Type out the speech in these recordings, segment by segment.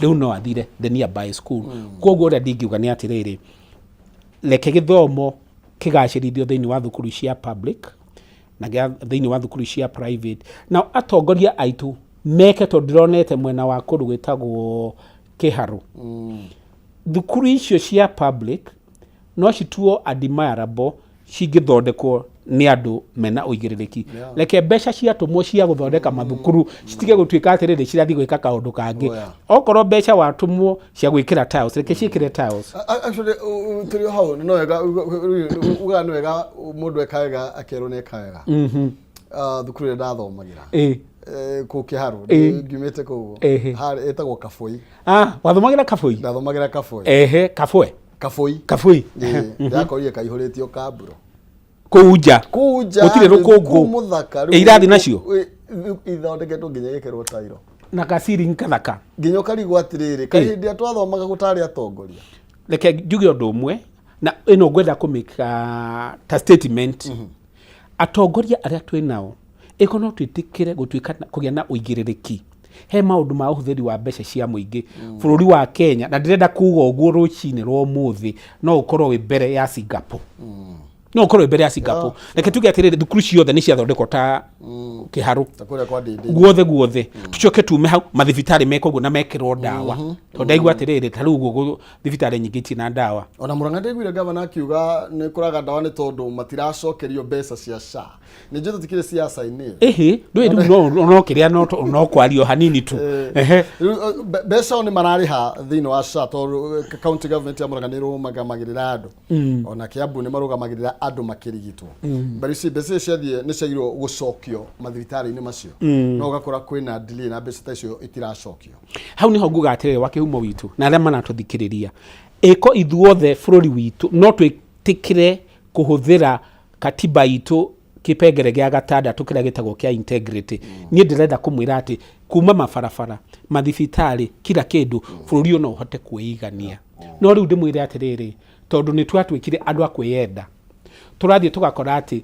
Rĩu no athire the nearby school. Koguo ũrĩa ndingiuga nĩ atĩrĩrĩ, reke gĩthomo kĩgacĩrithio thĩinĩ wa thukuru cia public na thĩinĩ wa thukuru cia private. Nao atongoria aitũ meke, tondũ ndĩronete mwena wa kũndũ gwĩtagwo Kĩharũ, thukuru icio cia public no cituo admirable cingĩthondekwo nĩ andũ mena ũigĩrĩrĩki. Reke mbeca ciatũmwo cia gũthondeka mathukuru citige gũtuĩka atĩrĩrĩ cirathiĩ gwĩka kaũndũ kangĩ. Oh, yeah. Okorwo mbeca watũmwo cia gwĩkĩra tiles, reke ciĩkĩre tiles. Actually, tũrĩ o hau, no wega ugaga nĩ wega mũndũ eka wega akerwo nĩ eka wega. Ah, thukuru ĩrĩa ndathomagĩra kũu Kĩharũ, ngiumĩte kũu, ĩtagwo Kabũi. Ah, wathomagĩra Kabũi? Ndathomagĩra Kabũi. Ehe, Kabwe? Kabũi. Kabũi. Ndakorire kaihũrĩtio kamburo. Kũu nja? Kũu nja. Gũtirĩ rũkũngũ. Kũu mũthaka. Irathi nacio? Ithondeketwo nginya igĩkĩrwo tairo. Na gaciri kathaka. Nginya ũkarigwo atĩrĩrĩ, kaĩ hĩndĩ ĩrĩa twathomaga gũtarĩ atongoria? Reke njuge ũndũ ũmwe, na ĩno ngwenda kũmĩka ta statement. Atongoria arĩa twĩ nao, ĩko no twĩtĩkĩre gũtuĩka kũgĩa na ũigĩrĩrĩki he maũndũ ma ũhũthĩri wa mbeca cia mũingĩ bũrũri wa Kenya, na ndĩrenda kuga ũguo rũcinĩ rwa ũmũthĩ, no ũkorwo wĩ mbere ya Singapore, no ũkorwo wĩ mbere ya Singapore. Reke tuge atĩrĩrĩ, thukuru ciothe nĩ ciathondekwo ta Kĩharũ, Ta kũrĩa kwa Ndĩndĩ. Guothe guothe. Tucoke tume hau, mathibitarĩ mekwo ũguo na mekĩrwo ndawa, tondũ ndaigua atĩrĩrĩ, ta rĩu ũguo thibitarĩ nyingĩ itirĩ na ndawa. Ona Murang'a ndaiguire gavana akiuga nĩ kũraga ndawa nĩ tondũ matiracokerio mbeca cia SHA. Nĩ njũĩ tũtikĩrĩ ciaca-inĩ. Ĩhĩ, ndũĩ rĩu no kĩrĩa no kwario hanini tu. Ehe. Rĩu, mbeca o nĩ mararĩha thĩinĩ wa SHA, tondũ county government ya Murang'a nĩ ĩrũgamagĩrĩra andũ. Ona Kiambu nĩ marũgamagĩrĩra andũ makĩrigitwo. But you see, mbeca icio ciathiĩ nĩ ciagĩrĩirwo gũcokio mathibitarĩ-inĩ macio. No ũgakora kwĩna delay na mbeca ta icio itiracokio. Hau niho nguga atĩrĩrĩ, wa kĩhumo witũ na arĩa maratũthikĩrĩria, ĩko ithuothe bũrũri witũ no twĩtĩkĩre kũhũthĩra katiba itũ kĩpengere gĩa gatandatũ kĩrĩa gĩtagwo kĩa integrity. Niĩ ndĩrenda kũmwĩra atĩ kuma mabarabara, mathibitarĩ, kila kĩndũ, bũrũri ũyũ no ũhote kwĩigania. No rĩu ndĩmwĩre atĩrĩrĩ, tondũ nĩ twatuĩkire andũ a kwĩyenda, tũrathiĩ tũgakora atĩ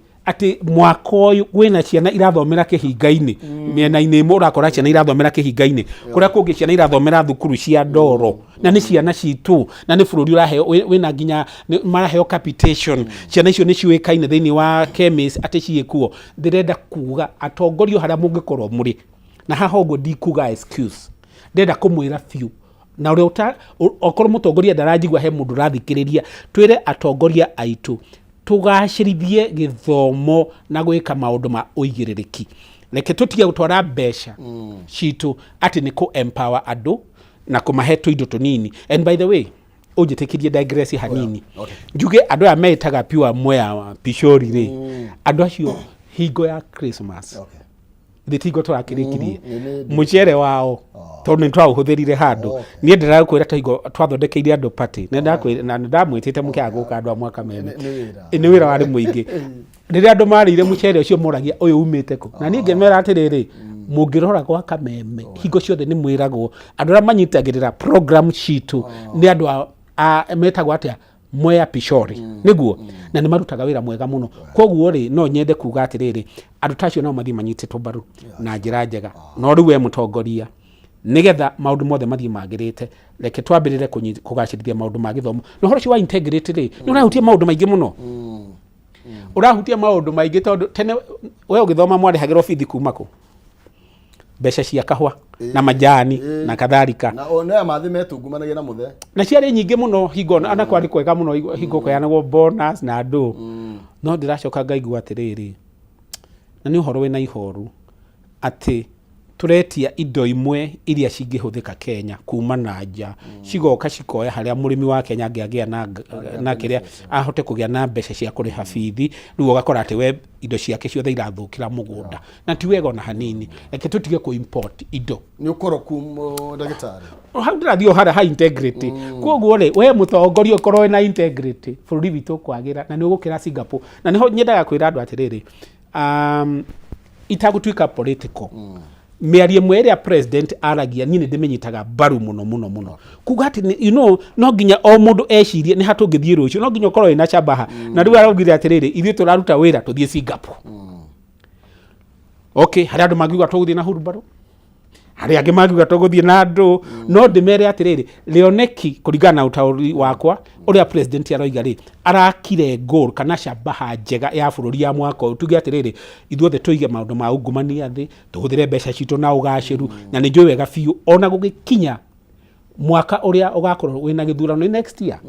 mwaka ũyũ kwĩna ciana irathomera kĩhinga-inĩ. Mĩena-inĩ ĩmwe ũrakora ciana irathomera kĩhinga-inĩ, kũrĩa kũngĩ ciana irathomera thukuru cia ndoro, na nĩ ciana citũ, na nĩ bũrũri ũraheo wĩna nginya maraheo capitation. Ciana icio nĩ ciũĩkaine thĩinĩ wa KEMIS atĩ ciĩkuo. Ndĩrenda kuga atongoria o harĩa mũngĩkorwo mũrĩ, na haha ũguo ndikuga excuse, ndĩrenda kũmwĩra biũ, na ũrĩa ũta okorwo mũtongoria ndaranjigua, he mũndũ ũrathikĩrĩria, twĩre atongoria aitũ tũgacĩrithie gĩthomo na gwĩka maũndũ ma ũigĩrĩrĩki. Reke tũtige gũtwara mbeca citũ atĩ nĩ kũ empower andũ na kũmahe tũindo tũnini. And by the way, ũnjĩtĩkĩrie digress hanini. Okay. Njuge andũ aya metaga pure Mwea Pishori rĩ, andũ acio hingo ya Christmas, thĩ tingo tũrakĩrĩkirie mũcere wao, tondũ nĩ twaũhũthĩrire handũ. Niĩ ndĩrakwĩra ta hingo twathondekeire andũ party, nĩ ndakwĩra na nĩ ndamwĩtĩte mũkĩaga gũka andũ a mwaka mene. Nĩ wĩra. Nĩ wĩra warĩ mũingĩ. Rĩrĩa andũ marĩire mũcere ũcio, moragia ũyũ umĩte kũ, na niĩ ngĩmera atĩrĩrĩ, mũngĩrora gwa Kameme hingo ciothe nĩ mwĩragwo andũ arĩa manyitagĩrĩra program citũ nĩ andũ a metagwo atĩa, Mwea Pishori, nĩguo, na nĩ marutaga wĩra mwega mũno. Koguo rĩ, no nyende kuga atĩrĩrĩ, andũ ta acio no mathiĩ manyitĩtwo mbaru na njĩra njega. No rĩu we mũtongoria, nĩgetha maũndũ mothe mathiĩ magĩrĩte, reke twambĩrĩre kũgacĩrithia maũndũ ma gĩthomo. Na ũhoro ũcio wa integrity rĩ, nĩ ũrahutia maũndũ maingĩ mũno, ũrahutia maũndũ maingĩ, tondũ tene we ũgĩthoma mwarĩhagĩrwo bithi kuma kũ? Mbeca cia kahũa na majani na kadhalika. Na o nĩ aya mathĩ metungumanagia na mũthe. Na ciarĩ nyingĩ mũno hingo ona kwarĩ kwega mũno, hingo kũheanagwo bonus na andũ. No ndĩracoka ngaigua atĩrĩrĩ, na nĩ ũhoro wĩna ihoru atĩ tũretia indo imwe iria cingĩhũthĩka Kenya kuma na nja, cigoka cikoya harĩa mũrĩmi wa Kenya angĩagĩa na kĩrĩa ahote kũgĩa na mbeca cia kũrĩha bithi. Rĩu ũgakora atĩ we indo ciake ciothe irathũkĩra mũgũnda, na ti wega ona hanini. Reke tũtige kũ import indo. Nĩ ũkoroku ndagĩtarĩ. Hau ndĩrathiĩ o harĩa ha integrity. Koguo rĩ, we mũtongoria ũkorwo wĩna integrity, bũrũri witũ ũkwagĩra na nĩ ũgũkĩra Singapore. Na nĩho nyendaga kwĩra andũ atĩrĩrĩ, itagũtuĩka political, mĩario ĩmwe ĩrĩa president aragia niĩ nĩ ndĩmĩnyitaga mbaru mũno mũno mũno, kuga atĩ no nginya o mũndũ ecirie nĩ ha tũngĩthiĩ rũciũ, no nginya ũkorwo wĩna shabaha. Na rĩu araugire atĩrĩrĩ, ithuĩ tũraruta wĩra tũthiĩ Singapore. Okay, harĩ andũ mangiuga tũgũthiĩ na hurumbarũ, Harĩ angĩ mangiuga tũgũthiĩ na andũ, no ndĩmere atĩrĩrĩ, rĩoneki kũringana na ũtaũri wakwa ũrĩa president aroiga rĩ, arakire goal kana shabaha njega ya bũrũri ya mwaka ũyũ. Tuge atĩrĩrĩ, ithuothe tũige maũndũ ma ungumania thĩ, tũhũthĩre mbeca citũ na ũgacĩru, na nĩ njũĩ wega biũ ona gũgĩkinya mwaka ũrĩa ũgakorwo wĩna gĩthurano nĩ next year.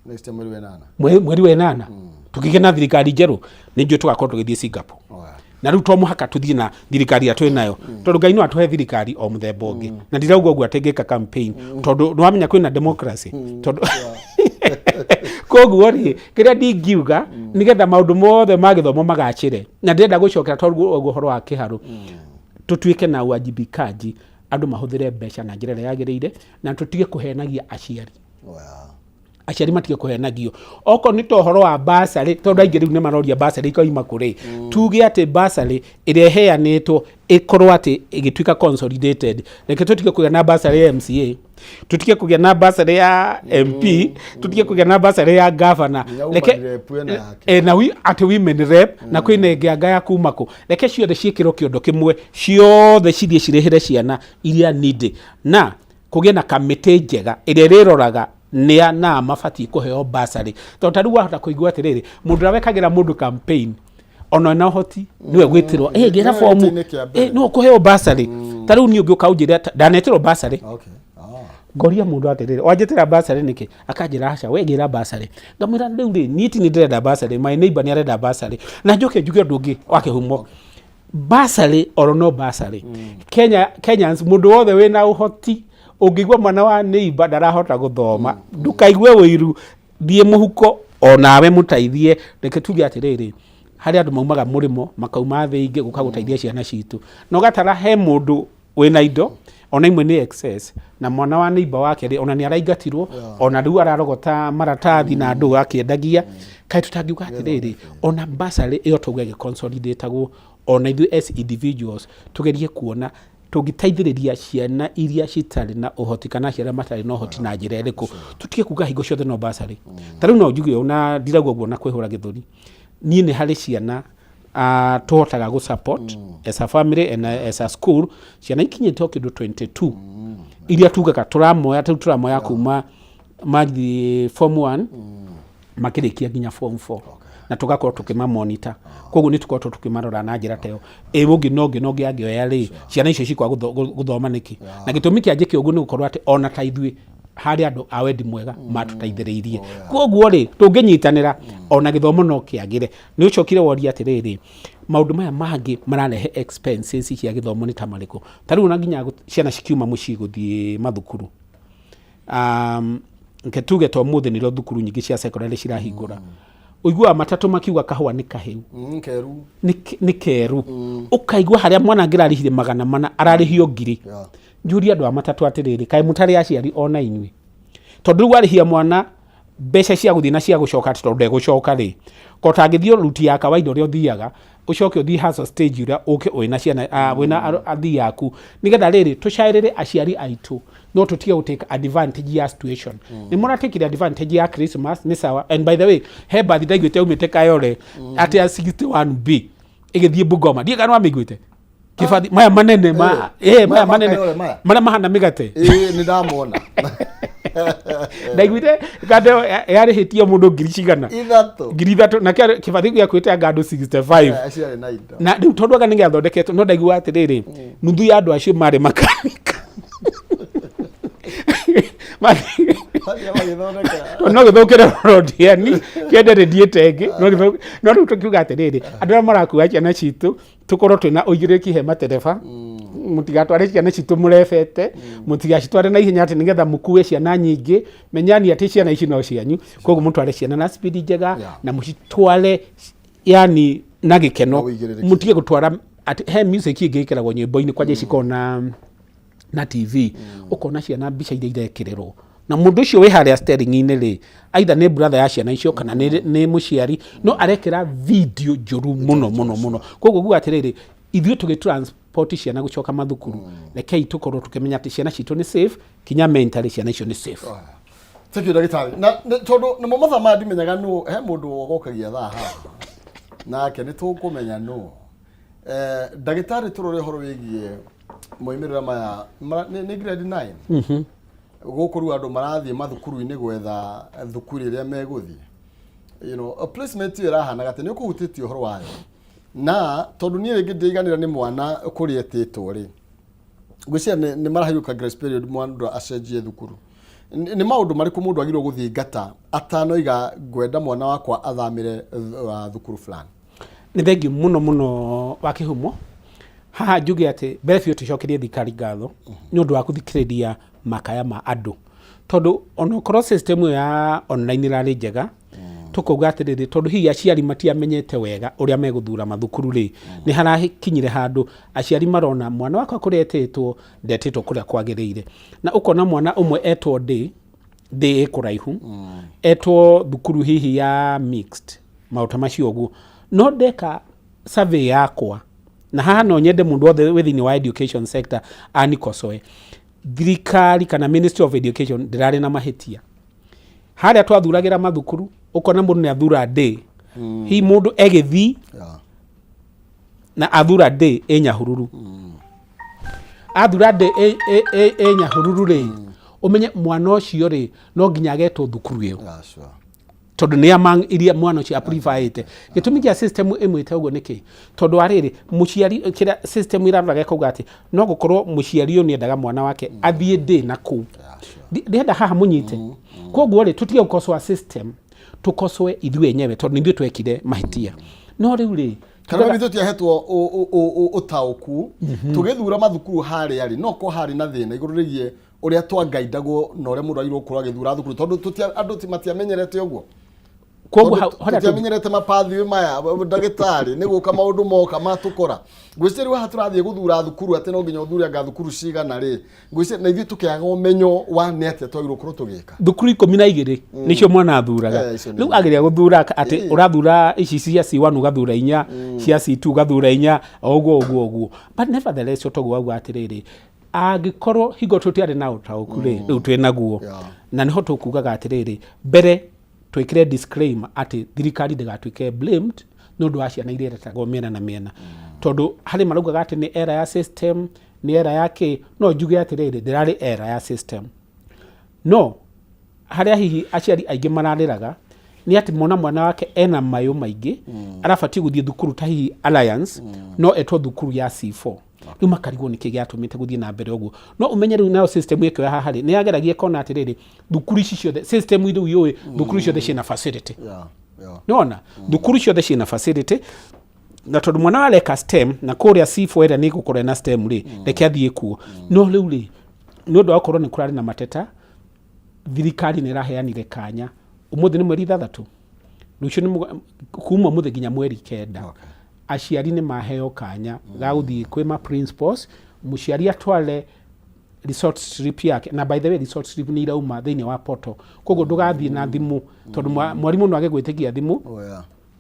Next year mweri wa ĩnana. Mweri wa ĩnana tũkĩgĩa na thirikari njerũ, nĩ njũĩ tũgakorwo tũgĩthiĩ Singapore. Na rĩu to mũhaka tũthiĩ na thirikari ĩrĩa twĩ nayo, tondũ Ngai no atũhe thirikari o mũthemba ũngĩ. Na ndirauga ũguo atĩ ngĩka campaign, tondũ nĩ wamenya kwĩna democracy. Tondũ koguo rĩ, kĩrĩa ndingiuga nĩgetha maũndũ mothe ma gĩthomo magacĩre, na ndĩrenda gũcokera tondũ ũguo ũhoro wa kĩharũ, tũtuĩke na uwajibikaji, andũ mahũthĩre mbeca na njĩra ĩrĩa yagĩrĩire, na tũtige kũhenagia aciari. Aciari matige kũhenagio okorwo nĩ ta ũhoro wa basarĩ, tondũ aingĩ rĩu nĩ maroria basarĩ ikoima kũrĩ. Tuge atĩ basarĩ ĩrĩa ĩheanĩtwo ĩkorwo atĩ ĩgĩtuĩka consolidated. Reke tũtige kũgĩa na basarĩ ya MCA, tũtige kũgĩa na basarĩ ya MP, tũtige kũgĩa na basarĩ ya governor. Nginya reke woman rep ĩna yake. Na atĩ women rep na kwĩna ĩngĩ anga ya kuma kũ. Reke ciothe ciĩkĩrwo kĩondo kĩmwe, ciothe cithiĩ cirĩhĩre ciana iria needy, na kũgĩe na kamĩtĩ njega ĩrĩa ĩrĩroraga nĩa na mabatiĩ kũheo basarĩ. Tondũ ta rĩu wahota kũigua atĩrĩrĩ, mũndũ ũrĩa wekagĩra mũndũ campaign ona ena ũhoti nĩwe gwĩtĩrwo, ngĩra Nĩwe bomu gĩtĩ-inĩ kĩa mbere. Nĩwe ũkũheo basarĩ. Ta rĩu niĩ ũngĩũka ũnjĩre ndanetĩrwo basarĩ, ngoria mũndũ atĩrĩrĩ, wanjĩtĩra basarĩ nĩkĩ? Akanjĩra, aca, we ngĩra basarĩ. Ngamwĩra, rĩu rĩ, niĩ ti nĩ ndĩrenda basarĩ, my neighbor nĩ arenda basarĩ. Na njoke njuge ũndũ ũngĩ wa kĩhumo, basarĩ oro no basarĩ. Kenya, Kenyans, mũndũ wothe wĩna ũhoti, ũngĩigua mwana wa neighbor ndarahota gũthoma, ndũkaigue ũiru, thiĩ mũhuko onawe mũteithie. Reke tuge atĩrĩrĩ, harĩ andũ maumaga mũrĩmo, makauma thĩ ingĩ gũka gũteithia ciana citũ, na ũgatara he mũndũ wĩna indo ona imwe nĩ excess, na mwana wa neighbor wake rĩ, ona nĩ araingatirwo, ona rĩu ararogota maratathi na andũ akĩendagia. Kaĩ tũtangiuga atĩrĩrĩ, ona basarĩ ĩyo tauga ĩgĩconsolidatagwo, ona ithuĩ as individuals tũgerie kuona tũngĩteithĩrĩria ciana iria citarĩ na ũhoti kana aciari arĩa matarĩ na ũhoti na njĩra ĩrĩkũ, tũtige kuga hingo ciothe no basarĩ. Ta rĩu no njuge ũũ, na ndirauga ũguo na kwĩhũra gĩthũri, niĩ nĩ harĩ ciana tũhotaga gũ support as a family and as a school, ciana ikinyĩte o kĩndũ 22 iria tugaga tũramoya, rĩu tũramoya kuma mathiĩ form 1 makĩrĩkia nginya form 4, na tũgakorwo tũkĩmamonita. Koguo nĩ tũkoretwo tũkĩmarora na njĩra ta ĩyo. Ĩ ũngĩ no ũngĩ no ũngĩ angĩoya rĩ, ciana icio cikwaga gũthoma nĩkĩ? Na gĩtũmi kĩa njĩke ũguo nĩ gũkorwo atĩ ona ta ithuĩ harĩ andũ a wendi mwega matũteithĩrĩirie. Koguo rĩ, tũngĩnyitanĩra ona gĩthomo no kĩagĩre. Nĩ ũcokire woria atĩrĩrĩ, maũndũ maya mangĩ mararehe expenses cia gĩthomo nĩ ta marĩkũ? Ta rĩu ona nginya ciana cikiuma mũciĩ gũthiĩ mathukuru, reke tuge ta ũmũthĩ nĩrĩo thukuru nyingĩ cia secondary cirahingũra, ũiguaga matatũ makiuga kahũa nĩ kahĩu. Keru. Nĩ keru. Ũkaigua harĩa mwana angĩrarĩhire 400 ararĩhio 1000. Njũrie andũ a matatũ atĩrĩrĩ, kaĩ mũtarĩ aciari ona inyuĩ? Tondũ rĩu warĩhia mwana mbeca cia gũthiĩ na cia gũcoka, atĩ tondũ ndegũcoka rĩ, ko tangĩthiĩ ruti ya kawaida ũrĩa ũthiaga, ũcoke ũthiĩ hustle stage ũrĩa ũke wĩna ciana, wĩna athii aku, nĩgetha rĩrĩ tũcaĩrĩre aciari aitũ, no tũtige gũ take advantage ya situation. Nĩ mũratekire advantage ya Christmas, nĩ sawa. And by the way, he bathi ndaiguĩte yaumĩte Kayole atĩ ya 61B ĩgĩthiĩ Bungoma, ndiĩ kana wamĩiguĩte kĩbathi maya manene ma Maya maya ma manene Kayole maya? marĩa mahana mĩgate. Ĩĩ, nĩ ndamona. Ndaiguire ngando yarĩhĩtio mũndũ ngiri cigana? 3. 3000, na kĩbathi gĩakuĩte anga andũ 65. Acio arĩ na indo. Na rĩu tondũ anga nĩ gĩathondeketwo, no ndaigua atĩrĩrĩ, nuthu ya andũ acio marĩ makanika. Mathiĩ magĩthondeka. Tondũ no gĩthũkĩre rodiani kĩende rĩthiĩte ĩngĩ, no gĩthũke. No rĩu tũkiuga atĩrĩrĩ, andũ arĩa marakua ciana citũ, tũkorwo twĩna ũigĩrĩrĩki he matereba, mũtigatware ciana citũ mũrebete, mũtigacitware na ihenya atĩ nĩgetha mũkue ciana nyingĩ. Menyani atĩ ciana ici no cianyu, koguo mũtware ciana na speed njega na mũcitware yani na gĩkeno. Na ũigĩrĩrĩki. Mũtige gũtwara atĩ he music ĩngĩ ĩkĩragwo nyĩmbo-inĩ kwanja ici na TV, ũkona ciana mbica iria irekĩrĩrwo na mũndũ ũcio wĩ harĩa steering-inĩ rĩ, either nĩ brother ya ciana icio kana nĩ mũciari, no arekĩra video njũru mũno mũno mũno. Koguo nguga atĩrĩrĩ, ithuĩ tũgĩ transport ciana gũcoka mathukuru, rekei tũkorwo tũkĩmenya atĩ ciana citũ nĩ safe, kinya mentally ciana icio nĩ safe. Thank you, ndagĩtarĩ. Na tondũ nĩmo mathaa maya ndimenyaga nũ he mũndũ wogokagia thaa haha nake nĩ tũkũmenya nũ. Ndagĩtarĩ, tũrore ũhoro wĩgiĩ Moimĩrĩra maya nĩ grade 9 gũkũ rĩu andũ marathiĩ mathukuru-inĩ gwetha thukuru ĩrĩa megũthiĩ. A placement ĩyo ĩrahanaga atĩ nĩ ũkũhutĩtie ũhoro wayo, na tondũ niĩ rĩngĩ ndĩiganĩra nĩ mwana kũrĩa etĩtwo rĩ, ngwĩciria nĩ maraheirwo grace period mũndũ acenjie thukuru. Nĩ maũndũ marĩkũ mũndũ agĩrĩirwo gũthingata atanoiga ngwenda mwana wakwa athamĩre thukuru fulani? Nĩ thengiũ mũno mũno wa kĩhumo. Haha njuge atĩ mbere biũ tũcokerie thirikari ngatho nĩ ũndũ wa gũthikĩrĩria makaya ma andũ, tondũ onokorwo system ĩyo ya online ĩrarĩ njega, tũkauga atĩrĩrĩ, tondũ hihi aciari matiamenyete wega ũrĩa megũthura mathukuru rĩ, nĩ harakinyire handũ aciari marona mwana wakwa kũrĩa etĩtwo ndetĩtwo kũrĩa kwagĩrĩire, na ũkona mwana ũmwe etwo ndĩ ndĩ ĩ kũraihu, etwo thukuru hihi ya mixed, maũndũ ta macio ũguo. No ndeka survey yakwa, na haha no nyende mũndũ wothe wĩ thĩinĩ wa education sector anikocoe, thirikari kana Ministry of Education ndĩrarĩ na mahĩtia harĩa twathuragĩra mathukuru. Ũkona mũndũ nĩ athura ndĩ, hihi mũndũ egĩthii na athura ndĩ ĩ Nyahururu, athura ndĩ ĩ Nyahururu rĩ, ũmenye mwana ũcio rĩ, no nginya agetwo thukuru ĩyo, tondũ nĩ among iria mwana ũcio apreferĩte. Gĩtũmi kĩa system ĩmwĩte ũguo nĩ kĩ? Tondũ wa rĩrĩ, mũciari, kĩrĩa system ĩraroraga ĩkauga atĩ no gũkorwo mũciari ũyũ nĩendaga mwana wake athiĩ ndĩ na kũu. Ndĩrenda haha mũnyite. Koguo rĩ, tũtige gũkocoa system, tũkocoe ithuĩ enyewe, tondũ nĩ ithuĩ twekire mahĩtia. No rĩu rĩ, kana ithuĩ tũtiahetwo ũtaũku tũgĩthura mathukuru harĩa rĩ, no ko harĩ na thĩna igũrũ rĩgiĩ ũrĩa twangaindagwo na ũrĩa mũndũ agĩrĩirwo gũkorwo agĩthura thukuru, tondũ andũ matiamenyerete ũguo. Koguo Tondũ harĩa tũtiamenyerete mapathway maya, ndagĩtarĩ nĩ gũka maũndũ moka matũkora. Ngwĩciria rĩu haha tũrathiĩ gũthura thukuru atĩ no nginya ũthure anga thukuru cigana rĩ, ngwĩciria na ithuĩ tũkĩaga ũmenyo wa nĩ atĩa twagĩrĩirwo gũkorwo tũgĩka. Thukuru 12 nĩcio mwana athuraga. Icio nĩ Rĩu ageria gũthura atĩ ũrathura ici cia C1 ũgathura inya, cia C2 ũgathura inya, o ũguo ũguo ũguo. But nevertheless, ũtoguo wauga atĩrĩrĩ, angĩkorwo hingo tũtiarĩ na ũtaũku rĩ, rĩu twĩ naguo. Na nĩho tũkugaga atĩrĩrĩ, mbere twĩkĩre disclaimer atĩ thirikari ndĩgatuĩke blamed nĩ ũndũ wa ciana iria iretagwo mĩena na mĩena, tondũ harĩ maraugaga atĩ nĩ error ya system, nĩ error ya kĩ. No njuge atĩrĩrĩ, ndĩrarĩ error ya system, no harĩa hihi aciari aingĩ mararĩraga nĩ atĩ mona mwana wake ena mayũ maingĩ, arabatiĩ gũthiĩ thukuru ta hihi Alliance, no etwo thukuru ya C4. Rĩu makarigwo nĩkĩ gĩatũmĩte gũthiĩ na mbere ũguo. No ũmenye rĩu nayo system ĩkĩoya haha rĩ, nĩ yageragia ĩkona atĩrĩrĩ, thukuru ici ciothe, system rĩu yũĩ thukuru ciothe ciĩna facility. Nĩwona thukuru ciothe ciĩna facility, na tondũ mwana areka STEM na kũrĩa C4 ĩrĩa nĩ ĩgũkorwo ĩna STEM rĩ, reke athiĩ kuo. No rĩu rĩ, nĩ ũndũ wa gũkorwo nĩ kũrarĩ na mateta, thirikari nĩ ĩraheanire kanya. Ũmũthĩ nĩ mweri 6, rũciũ nĩ kuma ũmũthĩ nginya mweri 9, aciari nĩ maheo kanya ga gũthiĩ kwĩ ma principals, mũciari atware result slip yake. Na by the way, result slip nĩ irauma thĩinĩ wa portal, koguo ndũgathiĩ na thimũ, tondũ mwarimũ no age gwĩtĩkia thimũ.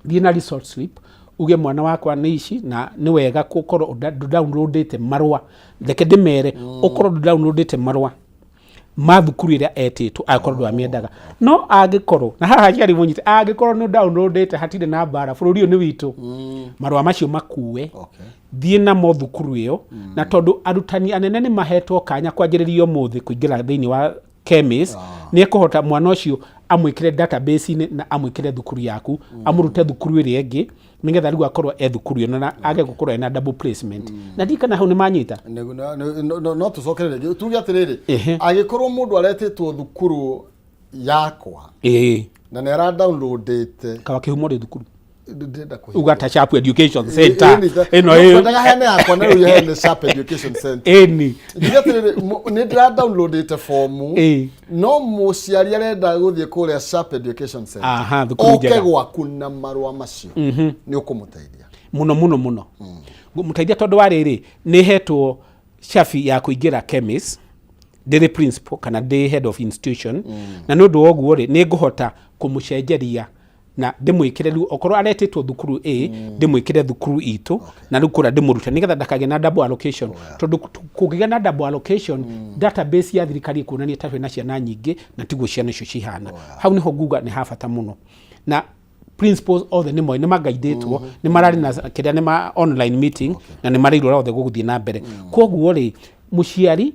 Thiĩ na result slip, uge mwana wakwa nĩ ici, na nĩ wega gũkorwo ndũ-downloadĩte marũa. Reke ndĩmere, ũkorwo ndũ-downloadĩte marũa ma thukuru ĩrĩa etĩtwo, angĩkorwo ndwamĩendaga. No angĩkorwo, na haha aciari mũnyite, angĩkorwo nĩ downloadĩte, hatirĩ na mbara, bũrũri ũyũ nĩ witũ. Marũa macio makue, thiĩ namo thukuru ĩyo. Na tondũ arutani anene nĩ mahetwo kanya kwanjĩrĩria ũmũthĩ kũingĩra thĩinĩ wa KEMIS, nĩ ekũhota mwana ũcio amwĩkĩre database-inĩ na amwĩkĩre thukuru yaku, amũrute thukuru ĩrĩa ĩngĩ, nĩgetha rĩu akorwo e thukuru ĩno na age gũkorwo ena double placement. Na ndikana hau nĩ manyita. No tũcokere rĩngĩ tuge atĩrĩrĩ, angĩkorwo mũndũ aretĩtwo thukuru yakwa na nĩ ara downloadĩte Kawa kĩhumo rĩ thukuru ndĩrenda kũhingũra. Uga ta Sharp Education Center ĩno ĩ Kwendaga hene yakwa na rĩu hene Sharp Education Center. Njuge atĩrĩrĩ, nĩ ndĩra downloadĩte fomu, no mũciari arenda gũthiĩ kũrĩa Sharp Education Center, Aha, thukuru oke njega. gwaku na marũa macio, nĩ ũkũmũteithia? Mũno mũno mũno ngũmũteithia, tondũ wa rĩrĩ, nĩ hetwo cabi ya kũingĩra KEMIS ndĩrĩ principal kana ndĩ head of institution, na nĩ ũndũ wa ũguo rĩ, nĩ ngũhota kũmũcenjeria na ndĩmwĩkĩre rĩu okorwo aretĩtwo thukuru A, ndĩmwĩkĩre thukuru itũ, na rĩu kũrĩa ndĩmũrute nĩgetha ndakagĩe na double allocation, tondũ kũngĩgĩa na double allocation, database ya thirikari ĩkuonania ta twĩna ciana nyingĩ na tiguo ciana icio cihana. Hau nĩho nguga nĩ ha bata mũno na Principals othe nĩ moĩ, nĩ magaidĩtwo, nĩ mararĩ na kĩrĩa nĩ ma online meeting na nĩ mareirwo ũrĩa othe gũgũthiĩ na mbere. Koguo rĩ, mũciari,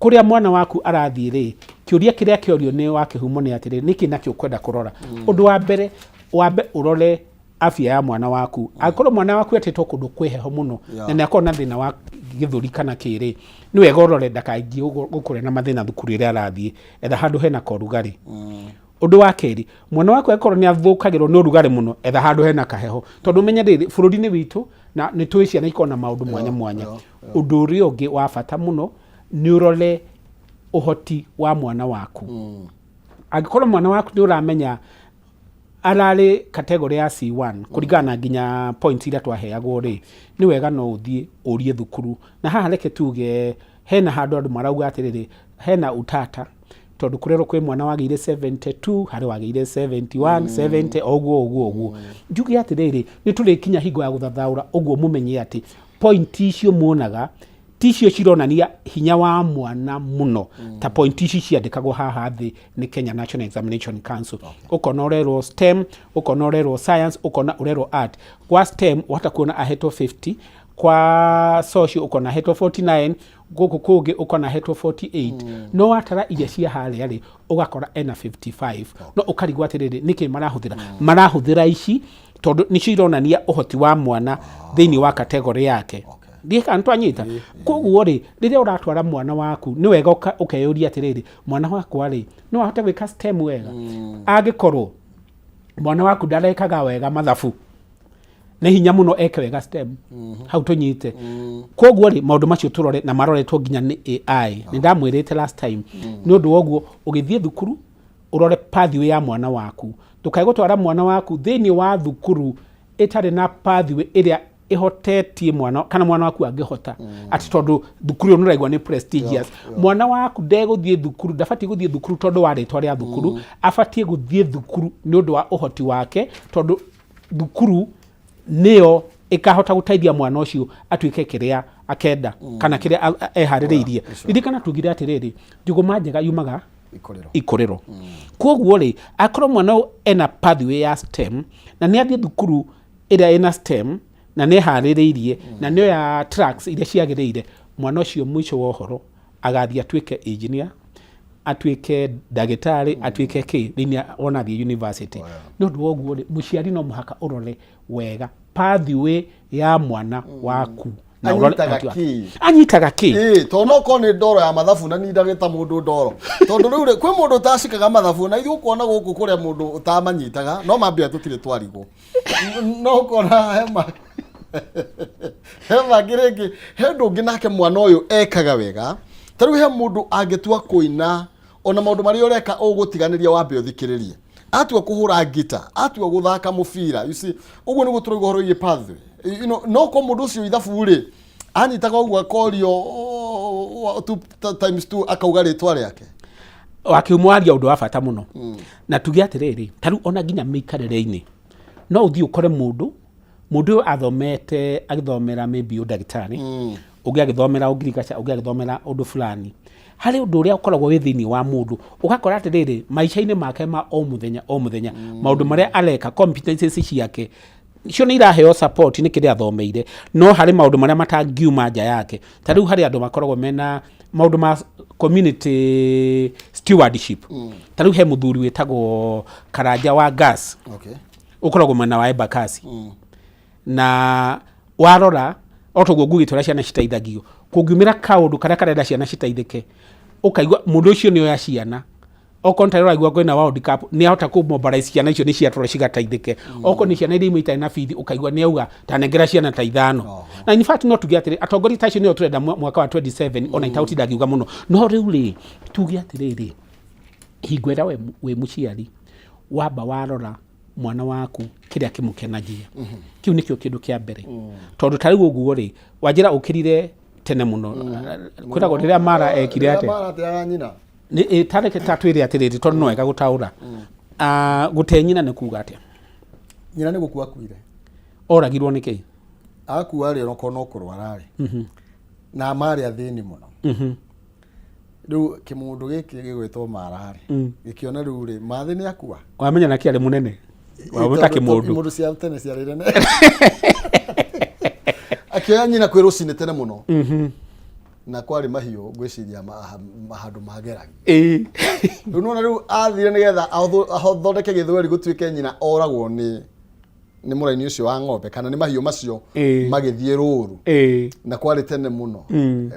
kũrĩa mwana waku arathiĩ rĩ, kĩũria kĩrĩa kĩorio nĩ wa kĩhumo nĩ atĩrĩ, nĩkĩ nakĩo ũkwenda kũrora? Ũndũ wa mbere, wambe ũrore afya ya mwana waku. Angĩkorwo mwana waku etĩtwo kũndũ kwĩ heho mũno na nĩ akorwo na thĩna wa gĩthũri kana kĩrĩ, nĩ wega ũrore ndakaingĩ gũkũrĩa na mathĩna thukuru ĩrĩa arathiĩ. Etha handũ hena korugarĩ. Ũndũ wa kerĩ, mwana waku angĩkorwo nĩ athũkagĩrwo nĩ ũrugarĩ mũno, etha handũ hena kaheho, tondũ ũmenye rĩrĩ, bũrũri-inĩ witũ na nĩ tũĩ ciana ikoragwo na maũndũ mwanya mwanya. Ũndũ ũrĩa ũngĩ wa bata mũno nĩ ũrore ũhoti wa mwana waku. Angĩkorwo mwana waku nĩ ũramenya ararĩ category ya C1 kũringana na nginya points iria twaheagwo rĩ, nĩ wega no ũthiĩ ũrie thukuru. Na haha reke tuge hena handũ andũ marauga atĩrĩrĩ, hena utata, tondũ kũrerwo kwĩ mwana wagĩire 72, harĩ wagĩire 71, 70, o ũguo ũguo ũguo. Njuge atĩrĩrĩ, nĩ tũrĩkinya hingo ya gũthathaũra ũguo, mũmenye atĩ point icio muonaga ticio cironania hinya wa mwana mũno ta point ici ciandĩkagwo haha thĩ nĩ Kenya National Examination Council. Ũkona ũrerwo STEM, ũkona ũrerwo science, ũkona ũrerwo art. Kwa STEM wahota kuona ahetwo 50, kwa social ũkona ahetwo 49, gũkũ kũngĩ ũkona ahetwo 48, no watara iria cia harĩa rĩ, ũgakora ena 55, no ũkarigwo atĩrĩrĩ, nĩkĩ marahũthĩra? Marahũthĩra ici tondũ nĩcio ironania ũhoti wa mwana thĩinĩ wa category yake. Ndiĩ kana twanyita. Koguo rĩ, rĩrĩa ũratwara mwana waku, nĩ wega ũkeyũria atĩrĩrĩ, mwana wakwa rĩ, no ahote gwĩka STEM wega? Angĩkorwo mwana waku ndarekaga wega mathabu, nĩ hinya mũno eke wega STEM. Hau tũnyite. Koguo rĩ, maũndũ macio tũrore na maroretwo nginya nĩ AI, nĩ ndamwĩrĩte last time. Nĩ ũndũ wa ũguo, ũgĩthiĩ thukuru, ũrore pathway ya mwana waku. Ndũkae gũtwara mwana waku thĩinĩ wa thukuru ĩtarĩ na pathway ĩrĩa ĩhotetie mwana kana mwana waku angĩhota, atĩ tondũ thukuru ĩyo nĩũraigua nĩ prestigious. Mwana waku ndegũthiĩ thukuru, ndabatiĩ gũthiĩ thukuru tondũ wa rĩtwa rĩa thukuru. Abatiĩ gũthiĩ thukuru nĩ ũndũ wa ũhoti wake, tondũ thukuru nĩyo ĩkahota gũteithia mwana ũcio atuĩke kĩrĩa akenda kana kĩrĩa eharĩrĩirie. Ririkana tugire atĩrĩrĩ, njũgũma njega yumaga Ikorero. Ikorero. Koguo rĩ, akorwo mwana ũyũ ena pathway ya STEM na nĩ athiĩ thukuru ĩrĩa ĩna STEM na nĩ eharĩrĩirie na nĩ oya tracks iria ciagĩrĩire, mwana ũcio mũico wa ũhoro agathiĩ atuĩke engineer, atuĩke ndagĩtarĩ, atuĩke kĩ thĩinĩ wona athiĩ university. Nĩ ũndũ wa ũguo rĩ, mũciari no mũhaka ũrore wega pathway ya mwana waku na ũrore Anyitaga ũhoti wake. kĩ? Anyitaga kĩ? Ĩĩ, tondũ no korwo nĩ ndoro ya mathabu na nindagĩta mũndũ ndoro, tondũ rĩu rĩ, kwĩ mũndũ ũtacikaga mathabu na ithuĩ ũkona gũkũ kũrĩa mũndũ ũtamanyitaga no mambia tũtirĩ twarigwo. No ũkona hema he mangĩ rĩngĩ, he ũndũ ũngĩ nake mwana ũyũ ekaga wega. Ta rĩu he mũndũ angĩtua kũina, ona maũndũ marĩa ũreka ũgũtiganĩria wambe ũthikĩrĩrie. Atua kũhũra ngita, atua gũthaka mũbira, you see, ũguo nĩguo tũrauga ũhoro wĩgiĩ pathway. No ko mũndũ ũcio ithabu rĩ anyitaga ũguo akorio two times two akauga rĩtwa rĩake. Wakiumo waria ũndũ wa bata mũno. Na tuge atĩrĩrĩ, ta rĩu ona nginya mĩikarĩre-inĩ, no ũthiĩ ũkore mũndũ ũyũ athomete, agĩthomera maybe ũndagĩtarĩ, ũngĩ agĩthomera ũngirigaca, ũngĩ agĩthomera ũndũ fulani. Harĩ ũndũ ũrĩa ũkoragwo wĩ thĩinĩ wa mũndũ, ũgakora atĩrĩrĩ, maica-inĩ make ma o mũthenya o mũthenya, maũndũ marĩa areka, competencies ciake cio nĩ iraheo support nĩ kĩrĩa athomeire, no harĩ maũndũ marĩa matangiuma nja yake. Ta rĩu harĩ andũ makoragwo mena maũndũ ma community stewardship. Ta rĩu he mũthuri wĩtagwo Karanja wa Gas, ũkoragwo mwena wa Embakasi, na warora o toguo ngugĩte ũrĩa ciana citeithagio, kũngiumĩra kaũndũ karĩa karenda ciana citeithĩke, ũkaigua mũndũ ũcio nĩ oya ciana. Okorwo nĩ ũraigua kwĩna World Cup, nĩ ahota kũ mobilize ciana icio nĩ ciatwarwo cigateithĩke. Okorwo nĩ ciana iria imwe itarĩ na bithi, ũkaigua nĩ auga tanengera ciana ta ithano. Na in fact no tuge atĩrĩ, atongoria ta acio nĩo tũrenda mwaka wa 27, ona itagũtinda ngiuga mũno. No rĩu rĩ, tuge atĩrĩrĩ, hingo ĩrĩa we wĩ mũciari wamba warora mwana waku kĩrĩa kĩmũkenagia, kĩu nĩkĩo kĩndũ kĩa mbere. Tondũ ta rĩu ũguo rĩ, wanjĩra ũkĩrire tene mũno, kwĩragwo rĩrĩa mara ekire atĩa? Mara ateaga nyina. Tareke ta twĩre atĩrĩrĩ, tondũ no wega gũtaũra. Ah, gũte nyina nĩ kuga atĩa? Nyina nĩ gũkua akuire. Oragirwo nĩ kĩ? Akua rĩ, onokorwo no kũrwara rĩ, na marĩ athĩni mũno. Rĩu kĩmũndũ gĩkĩ gĩgwĩtwo mara rĩ, gĩkĩona rĩu rĩ, mathĩ nĩ akua. Wamenya na kĩarĩ mũnene. Wamwĩta kĩmũndũ. Imũndũ cia tene ciarĩ nene. Akĩoya nyina kwĩ rũcinĩ tene mũno. Na kwarĩ mahiũ ngwĩciria handũ mageragio. Rĩu nĩwona rĩu athire nĩgetha athondeke gĩthweri gũtuĩke nyina oragwo nĩ mũraini ũcio wa ng'ombe kana nĩ mahiũ macio magĩthiĩ rũru. Na kwarĩ tene mũno.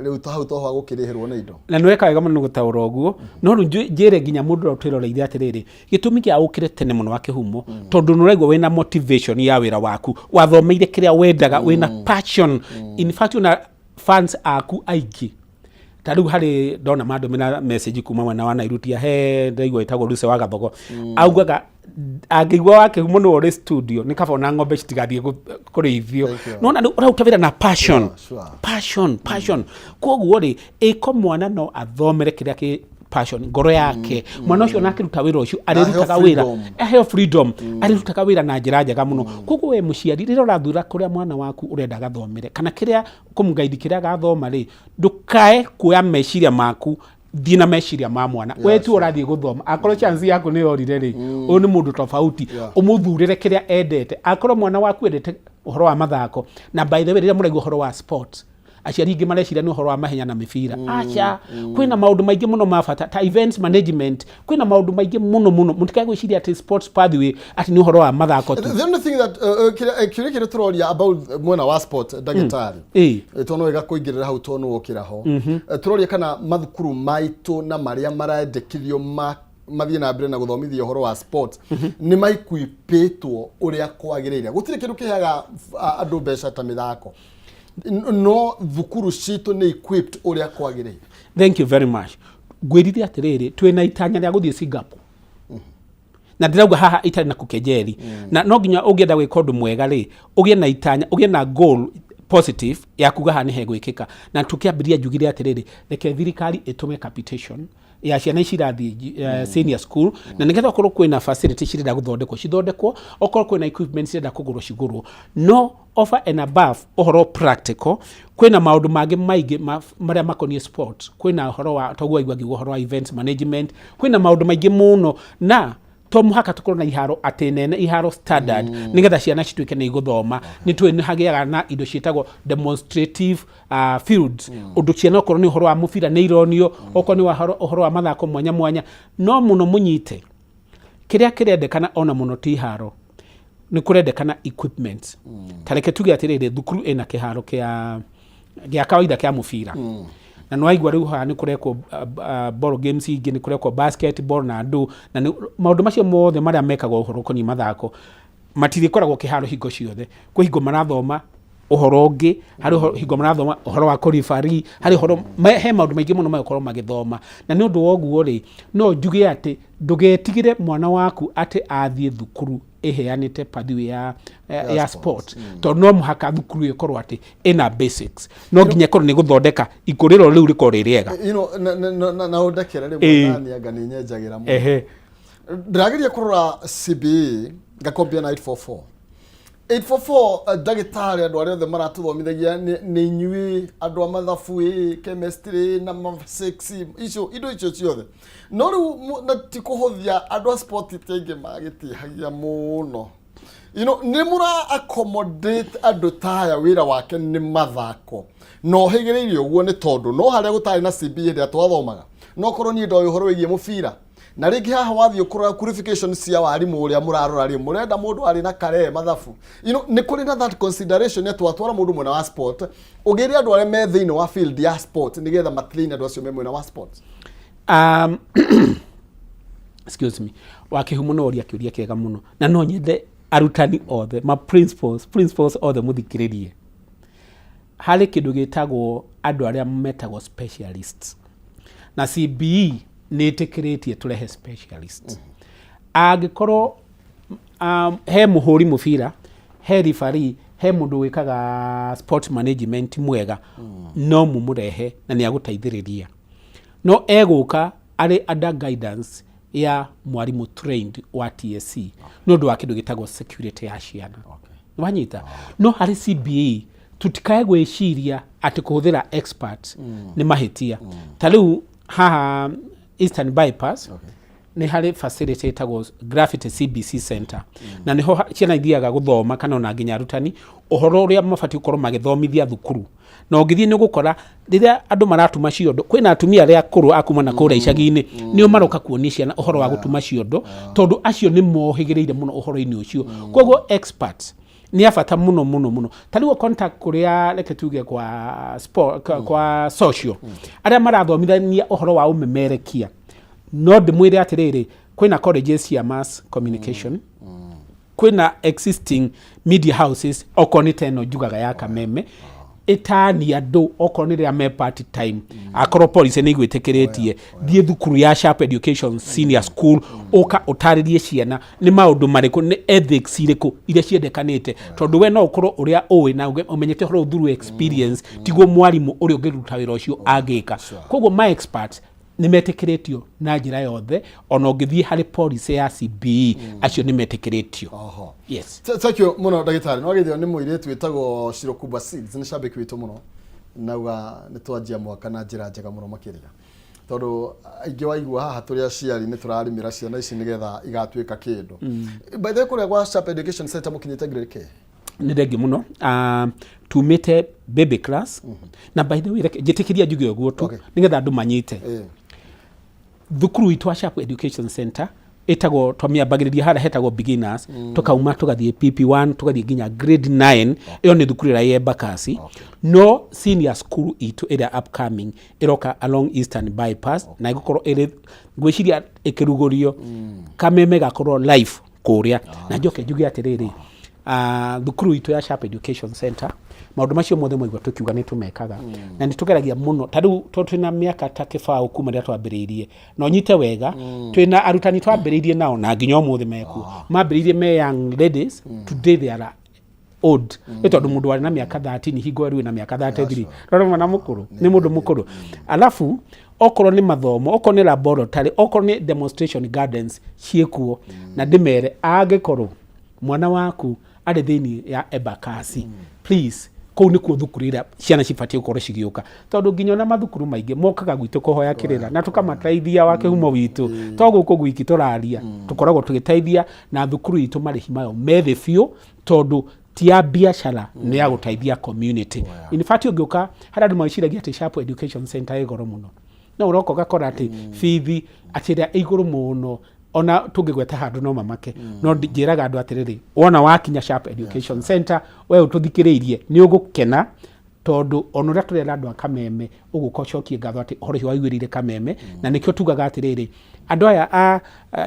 Rĩu hau toho gũkĩrĩhĩrwo nĩ indo. Na nĩ weka wega mũno gũtaũra ũguo, no rĩu njĩre nginya mũndũ ũrĩa ũtwĩroreire atĩrĩrĩ, gĩtũmi kĩa ũkĩre tene mũno wa kĩhumo, tondũ nĩ ũraigua wĩna motivation ya wĩra waku, wathomeire kĩrĩa wendaga, wĩna passion. In fact, ona fans aku aingĩ ta rĩu harĩ ndona mandũmĩra message kuma mwena wa Nairutia, he ndaigua ĩtagwo Lucy wa Gathogo, augaga angĩigua wa kĩhumo nĩwe ũrĩ studio nĩ kaba ona ng'ombe citigathiĩ kũrĩithio. Thank you. Nona rĩu ũraruta wĩra na passion. Sure. Passion, passion. Koguo rĩ, ĩko mwana no athomere kĩrĩa kĩ passion ngoro yake, mwana ũcio ona akĩruta wĩra ũcio arĩrutaga Aheo wĩra freedom. Aheo freedom, arĩrutaga wĩra na njĩra njega mũno. Koguo we mũciari, rĩrĩa ũrathura kũrĩa mwana waku ũrenda agathomere kana kĩrĩa kũmũgaidi kĩrĩa agathoma rĩ, ndũkae kuoya meciria maku, thiĩ na meciria ma mwana. We tu ũrathiĩ gũthoma, akorwo chance yaku nĩ yorire rĩ, ũyũ nĩ mũndũ tofauti. Ũmũthurĩre kĩrĩa endete. Akorwo mwana waku endete ũhoro wa mathako, na by the way, rĩrĩa mũraigua ũhoro wa sports, aciari aingĩ mareciria nĩ ũhoro wa mahenya na mĩbira. Aca, kwĩna maũndũ maingĩ mũno ma bata ta events management, kwĩna maũndũ maingĩ mũno mũno. Mũtikae gwĩciria atĩ sports pathway atĩ nĩ ũhoro wa mathako tu. The only thing that kĩũria kĩrĩa tũroria about mwena wa sport, ndagĩtarĩ, tondũ wega kũingĩrĩra hau tondũ wokĩra ho. Tũroria kana mathukuru maitũ na marĩa marendekithio ma mathiĩ na mbere na gũthomithia ũhoro wa sport nĩ maikuipĩtwo ũrĩa kwagĩrĩire. Gũtirĩ kĩndũ kĩheaga andũ mbeca ta mĩthako. No thukuru citũ nĩ equipped ũrĩa kwagĩrĩire? Thank you very much. Ngwĩrire atĩrĩrĩ, twĩna itanya rĩa gũthiĩ Singapore, na ndĩrauga haha itarĩ na kũkejeri, na no nginya ũngĩenda gwĩka ũndũ mwega rĩ, ũgĩe na itanya, ũgĩe na goal positive ya kuga haha nĩ hegwĩkĩka. Na tũkĩambĩrĩria njugire atĩrĩrĩ, reke thirikari ĩtũme capitation ya ciana ici irathiĩ senior school, na nĩgetha okorwo kwĩna facility cirenda gũthondekwo cithondekwo, okorwo kwĩna equipment cirenda kũgũrwo cigũrwo. No over and above ũhoro practical, kwĩna maũndũ mangĩ maingĩ marĩa makoniĩ sport. Kwĩna ũhoro wa toguo waigua ngiuga ũhoro wa events management, kwĩna maũndũ maingĩ mũno, na to mũhaka tũkorwo na iharo atĩ nene, iharo standard, nĩgetha ciana cituĩke nĩ igũthoma. Nĩ tũĩ nĩ hagĩaga na indo ciĩtagwo demonstrative fields, ũndũ ciana okorwo nĩ ũhoro wa mũbira nĩ ironio, okorwo nĩ ũhoro wa mathako mwanya mwanya. No mũno mũnyite kĩrĩa kĩrendekana ona mũno ti iharo, nĩ kũrendekana equipment. Ta reke tuge atĩrĩrĩ, thukuru ĩna kĩharo kĩa kawaida kĩa mũbira, na nĩ waigua rĩu haha nĩ kũrekwo ball games ingĩ, nĩ kũrekwo basketball na andũ na maũndũ macio mothe marĩa mekagwo ũhoro ũkoniĩ mathako matirĩkoragwo kĩharo hingo ciothe. Kwĩ hingo marathoma ũhoro ũngĩ, harĩ hingo marathoma ũhoro wa kũribari, harĩ ũhoro he maũndũ maingĩ mũno magũkorwo magĩthoma. Na nĩ ũndũ wa ũguo rĩ, no njuge atĩ ndũgetigĩre mwana waku atĩ athiĩ thukuru ĩheanĩte pathway ya sport, tondũ no mũhaka thukuru ĩkorwo atĩ ĩna basics, no nginya ĩkorwo nĩ gũthondeka ikũrĩro rĩu rĩkorwo rĩ rĩega. Na ũndekere rĩmwe nani anga nĩ nyenjagĩra mũno. Ndĩrageria kũrora CBE ngakombia na 844 844. Ndagĩtarĩ, andũ arĩa othe maratũthomithagia nĩ inyuĩ andũ a mathabu ĩ chemistry na ma physics, icio indo icio ciothe. No rĩu na ti kũhũthia, andũ a sport ti aingĩ magĩtihagia mũno. Nĩ mũra accommodate andũ ta aya wĩra wake nĩ mathako na ũhĩgĩrĩire ũguo, nĩ tondũ no harĩa gũtarĩ na CBE hĩndĩ ĩrĩa twathomaga, no korwo niĩ ndoĩ ũhoro wĩgiĩ mũbira. Na rĩngĩ haha wathiĩ kũrora qualification cia warimũ ũrĩa mũrarora rĩ, mũrenda mũndũ arĩ na kare mathabu. Nĩ kũrĩ na that consideration atĩ watwara mũndũ mwena wa sport, ũgĩre andũ arĩa me thĩinĩ wa field ya sport nĩgetha matrain andũ acio me mwena wa sport? Excuse me, wa kĩhumo, no ũria kĩũria kĩega mũno, na no nyende arutani othe ma principals othe mũthikĩrĩrie. Harĩ kĩndũ gĩtagwo andũ arĩa metagwo specialists, na CBE nĩ ĩtĩkĩrĩtie tũrehe specialist. Angĩkorwo he mũhũri mũbira, he referee, he mũndũ wĩkaga sport management mwega, no mũmũrehe na nĩ agũteithĩrĩria, no egũka arĩ under guidance ya mwarimũ trained wa TSC, nĩ ũndũ wa kĩndũ gĩtagwo security ya ciana. Wanyita? No harĩ CBE tutikae gwĩciria atĩ kũhũthĩra expert nĩ mahĩtia. Ta rĩu haha Eastern Bypass. Nĩ harĩ facility ĩtagwo Graffiti CBC Center, na nĩho ciana ithiaga gũthoma kana ona nginya arutani ũhoro ũrĩa mabatiĩ gũkorwo magĩthomithia thukuru. Na ũngĩthiĩ nĩ ũgũkora rĩrĩa andũ maratuma ciondo, kwĩna atumia arĩa akũrũ a kuma na kũrĩa icagi-inĩ, nĩo maroka kuonia ciana ũhoro wa gũtuma ciondo, tondũ acio nĩ mohĩgĩrĩire mũno ũhoro-inĩ ũcio. Koguo experts nĩ a bata mũno mũno mũno. Ta rĩu contact kũrĩa, reke tuge kwa sport, kwa social, arĩa marathomithania ũhoro wa ũmemerekia, no ndĩmwĩre atĩrĩrĩ, kwĩna colleges cia mass communication, kwĩna existing media houses, okorwo nĩ ta ĩno njugaga ya Kameme, ĩtani andũ okorwo nĩ rĩrĩa me part time, akorwo policy nĩ igwĩtĩkĩrĩtie, thiĩ thukuru ya Sharp Education Senior School, ũka ũtarĩrie ciana nĩ maũndũ marĩkũ, nĩ ethics irĩkũ iria ciendekanĩte, tondũ we no ũkorwo ũrĩa ũĩ na ũmenyete ũhoro through experience tiguo mwarimũ ũrĩa ũngĩruta wĩra ũcio angĩka. Koguo ma experts nĩ metĩkĩrĩtio na njĩra yothe. Ona ũngĩthiĩ harĩ policy ya CBE, acio nĩ metĩkĩrĩtio. Oho. Yes. Thank you mũno, ndagĩtarĩ. No gĩthio nĩ mũirĩtu wĩtagwo Shirokuba Seeds, nĩ cambĩki witũ mũno, nauga nĩ twanjia mwaka na njĩra njega mũno makĩria, tondũ aingĩ waigua haha tũrĩ aciari nĩ tũrarĩmĩra ciana ici nĩgetha igatuĩka kĩndũ. By the way, kũrĩa gwa Sharp Education Center mũkinyĩte grade K? Nĩ thengi mũno. Tumĩte baby class, na by the way, reke njĩtĩkĩria njuge ũguo tu nĩgetha andũ manyite. Thukuru itũ wa Sharp Education Center ĩtagwo, twamĩambagĩrĩria harĩa hetagwo beginners, tũkauma tũgathiĩ PP1, tũgathiĩ nginya grade 9. Ĩyo nĩ thukuru ĩrĩa ĩ Embakasi. No senior school itũ ĩrĩa upcoming ĩroka along Eastern Bypass, na ĩgũkorwo ĩrĩ, ngwĩciria ĩkĩrugũrio, Kameme gakorwo live kũrĩa. Na njoke njuge atĩrĩrĩ, thukuru itũ ya Sharp Education Center, maũndũ macio mothe mwaigua tũkiuga nĩ tũmekaga na nĩ tũgeragia mũno. Ta rĩu tondũ twĩna mĩaka ta 20 kuma rĩrĩa twambĩrĩirie, na ũnyite wega, twĩna arutani twambĩrĩirie nao na nginya ũmũthĩ mekuo. Mambĩrĩirie me young ladies, today they are old. Nĩ tondũ mũndũ warĩ na mĩaka 13 hingo ĩrĩa na mĩaka 33, rora mwana mũkũrũ nĩ mũndũ mũkũrũ. Alafu okorwo nĩ mathomo, okorwo nĩ laboratory, okorwo nĩ demonstration gardens, ciĩkuo. Na ndĩmere, angĩkorwo mwana waku arĩ thĩinĩ ya Embakasi, please, kũu nĩkuo thukuru ĩrĩa ciana cibatiĩ gũkorwo cigĩũka, tondũ nginya ona mathukuru maingĩ mokaga gwitũ kũhoya kĩrĩra na tũkamateithia wa kĩhumo witũ. To gũkũ gwiki tũraria, tũkoragwo tũgĩteithia na thukuru itũ marĩhi mayo methĩ biũ, tondũ ti ya biacara, nĩ ya gũteithia community. In fact, ũngĩũka harĩa andũ magĩciragia atĩ Sharp Education Center ĩ goro mũno, no ũroka ũgakora atĩ bithi atĩ ĩrĩa ĩ igũrũ mũno, ona tũngĩgweta handũ no mamake. No njĩraga andũ atĩrĩrĩ, wona wakinya Sharp Education Center, we ũtũthikĩrĩirie, nĩ ũgũkena, tondũ ona ũrĩa tũrera andũ a Kameme, ũgũka ũcokie ngatho atĩ ũhoro ũcio waiguĩrĩire Kameme. Na nĩkĩo tugaga atĩrĩrĩ, andũ aya a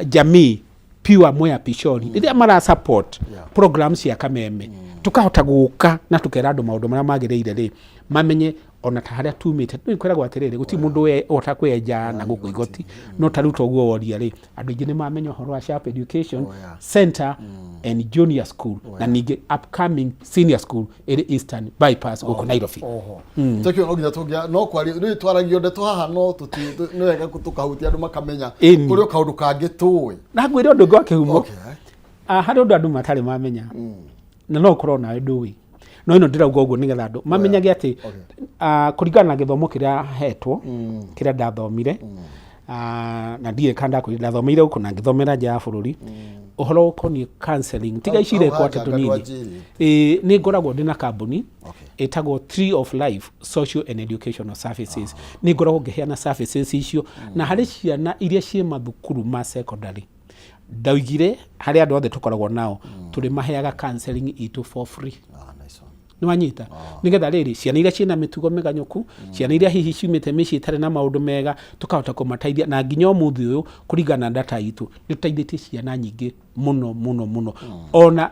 jamii pure Mwea Pishori, rĩrĩa mara support program cia Kameme, tukahota gũka na tukera andũ maũndũ marĩa magĩrĩire rĩ mamenye ona ta harĩa tumĩte. Nĩ kwĩragwo atĩrĩrĩ, gũtirĩ mũndũ ũhota kwĩenja na gũkũ igoti. No ta rĩu toguo woria rĩ, andũ aingĩ nĩ mamenya ũhoro wa Sharp Education Center and Junior School, na ningĩ upcoming senior school ĩrĩ Eastern Bypass gũkũ Nairobi. Oho, tũkio no nginya tũngĩa no kwaria rĩu twaragio ndeto haha, no tũti nĩ wega tũkahutia andũ makamenya kũrĩ o kaũndũ kangĩ tũĩ. Na ngwĩre ũndũ ũngĩ wa kĩhumo. Ah, harĩ ũndũ andũ matarĩ mamenya, na no ũkorwo nawe ndũĩ, no ĩno ndĩrauga ũguo nĩgetha andũ mamenyage atĩ kũringana na gĩthomo kĩrĩa hetwo, kĩrĩa ndathomire, na ndirĩ kana ndakwĩrire ndathomeire gũkũ na ngĩthomera nja ya bũrũri, ũhoro ũkoniĩ counseling, tiga ici Hau irekwo atĩ hanja tũnini. ndwanjĩrĩte. Ĩĩ, nĩ ngoragwo ndĩ na kambuni ĩtagwo Tree of Life Social and Educational Services. Nĩ ngoragwo ngĩheana services icio na harĩ ciana iria ciĩ mathukuru ma secondary. Ndaugire harĩ andũ othe tũkoragwo nao, tũrĩ maheaga counseling itũ for free. Ah, nice one. Nĩ wanyita? Nĩgetha rĩrĩ, ciana iria ciĩna mĩtugo mĩganyũku, ciana iria hihi ciumĩte mĩciĩ ĩtarĩ na maũndũ mega, tũkahota kũmateithia. Na nginya ũmũthĩ ũyũ, kũringana na data itũ, nĩ tũteithĩtie ciana nyingĩ mũno mũno mũno. Ona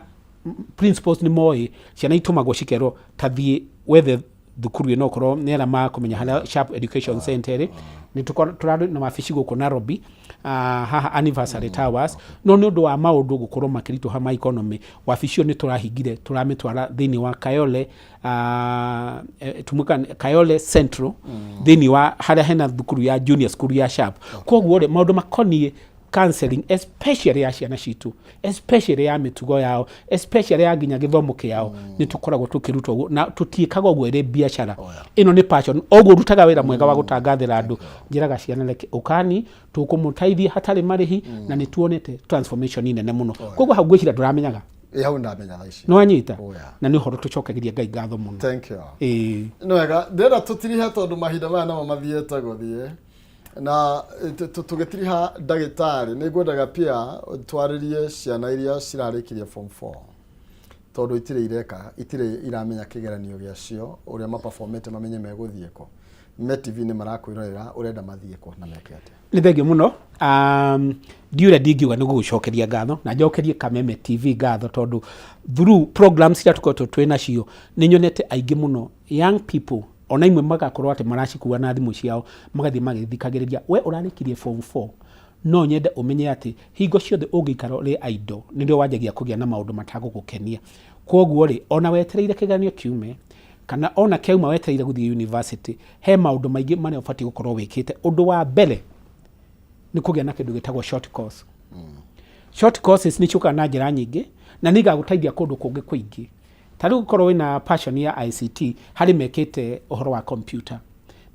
principals nĩ moĩ ciana itũmagwo cikerwo, ta thiĩ wethe thukuru ĩno, okorwo nĩ arĩa makũmenya harĩa Sharp Education Center ĩrĩ. Nĩ tũrarĩ na wabici gũkũ Nairobi, haha Anniversary Towers, no nĩ ũndũ wa maũndũ gũkorwo makĩritũha ma economy, wabici ĩyo nĩ tũrahingire, tũramĩtwara thĩinĩ wa Kayole, tumuka Kayole Central, thĩinĩ wa harĩa hena thukuru ya junior school ya Sharp. Koguo rĩ, maũndũ makoniĩ Counseling, especially ya ciana citũ, especially ya mĩtugo yao, especially ya nginya gĩthomo kĩao, nĩ tũkoragwo tũkĩruta ũguo na tũtiĩkaga ũguo ĩrĩ biacara. Ĩno nĩ passion. Ũguo rutaga wĩra mwega wa gũtangathĩra andũ, njĩraga ciana, reke ũkani tũkũmũteithia hatarĩ marĩhi, na nĩ tuonete transformation nene mũno. Koguo hau ngwĩciria ndũramenyaga. Ĩ, hau ndamenya thaa ici. Nĩ wanyita? Oh, yeah. Na nĩ ũhoro tũcokagĩria Ngai ngatho mũno. Thank you. Ĩĩ. Nĩ wega, ndĩrenda tũtirihe tondũ mahinda maya namo mathiĩte gũthiĩ na tũgĩtiriha. Ndagĩtarĩ, nĩ ngwendaga pia twarĩrie ciana iria cirarĩkirie form 4, tondũ itirĩ ireka, itirĩ iramenya kĩgeranio gĩacio ũrĩa maperformete, mamenye megũthiĩ kũ. Me TV nĩ marakwĩrorera, ũrenda mathiĩ kũ na meke atĩa? Nĩ thengio mũno. Ndiũrĩa ndingiuga nĩ gũgũcokeria ngatho na njokerie Kameme TV ngatho, tondũ through programs iria tũkoretwo twĩ nacio nĩ nyonete aingĩ mũno young people, ona imwe magakorwo atĩ maracikua na thimũ ciao magathiĩ magĩthikagĩrĩria. We ũrarĩkirie form 4, no nyende ũmenye atĩ hingo ciothe ũngĩikara ũrĩ idle nĩrĩo wanjagia kũgĩa na maũndũ matagũgũkenia. Koguo rĩ, ona wetereire kĩgeranio kiume kana ona kĩauma, wetereire gũthiĩ university, he maũndũ maingĩ marĩa ũbatiĩ gũkorwo wĩkĩte. Ũndũ wa mbere nĩ kũgĩa na kĩndũ gĩtagwo short course. Short courses nĩ ciũkaga na njĩra nyingĩ na nĩ igagũteithia kũndũ kũngĩ kũingĩ. Ta rĩu ũkorwo wĩna passion ya ICT, harĩ mekĩte ũhoro wa computer,